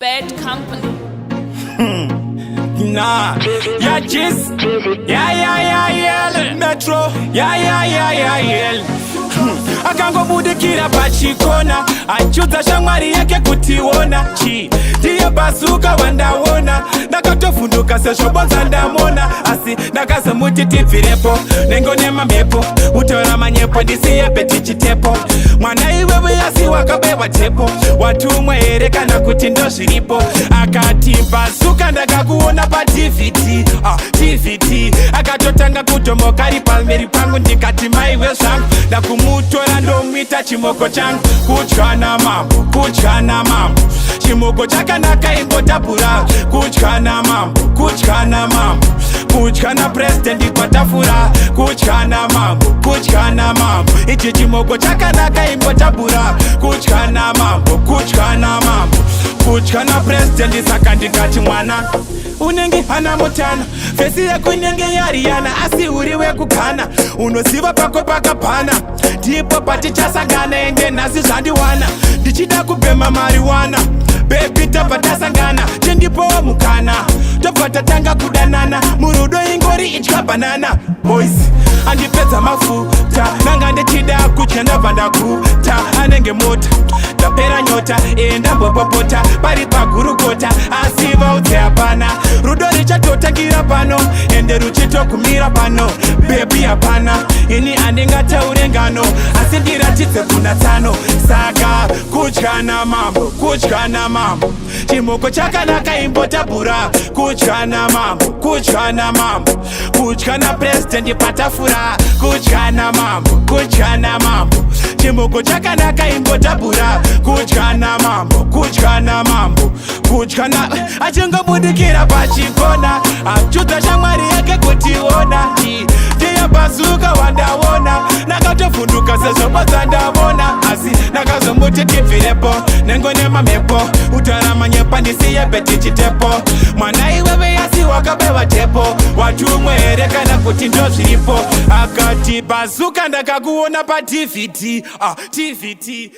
Bad Company. Nah, yeah, jeez. Yeah. Metro. Yeah. Akangobudikira pachikona, achiudza shamwari yake kutiona chi ndiye Bazooker wandaona. Ndakatovhunduka sezvo bonza ndamona, asi ndakazomuti tibvirepo nengo nemamhepo, utora manyepo, ndisiye betichitepo. Mwana iwewe, asi wakabewa tepo, watumwa here kana kuti ndozviripo? Akati, "Bazooker, ndakakuona paDVD, ah, DVD." Akatotanga kutomoka ari pamberi pangu. Ndikati, "Maiwe zvangu, ndakumutora, ndomuita chimoko changu." Kutyana mambo, kutyana mambo, chimoko chakanaka imbotapura. Kutyana mambo, kutyana mambo, kutyana purezidendi patafura. Kutyana mambo, kutyana mambo, ichi chimoko chakanaka imbotapura. Kutyana mambo, kutyana mambo, kutyana purezidendi. Saka ndikati, "Mwana, unenge hana mutana, face yako inenge yaRihanna, asi uri wekuGhana. Unoziva pako pakapana ndipo patichasangana. Ende nhasi zvandiwana ndichida kubhema mariwana. Baby, tabva tasangana, chindipowo mukana." Tobva tatanga kudanana, murudo ingori idya banana. Boys andipedza mafuta, nanga ndichida kudya, ndabva ndaguta. Anenge mota, ndapera nyota, ndambopopota pari pagurukota, asi vaudze hapana. Rudo richatotangira pano, ende ruchitogumira pano. Baby, hapana, ini handingataure ngano, asi ndiratidze kuna tsano. Saka kutyana mambo, kutyana mambo, chimoko chakanaka imbotabhura. Kutyana mambo, kutyana mambo, kutyana purezidendi patafura. Kutyana mambo, kutyana mambo, chimoko chakanaka imbotabhura. Kutyana mambo, kutyana mambo, kutyana. Achingobudikira pachikona, achiudza shamwari yake kutiona ndiye Bazooker wandaona. Ndakatovhunduka sezvo bonza ndamona, asi ndakazomuti tibvirepo nengo nemamhepo, utara manyepa, ndisiye betichitepo. Mwana iwewe, asi wakabewa tepo, watumwe here kana kuti ndozviripo? Akati, "Bazooker, ndakakuona paDVD, ah, DVD."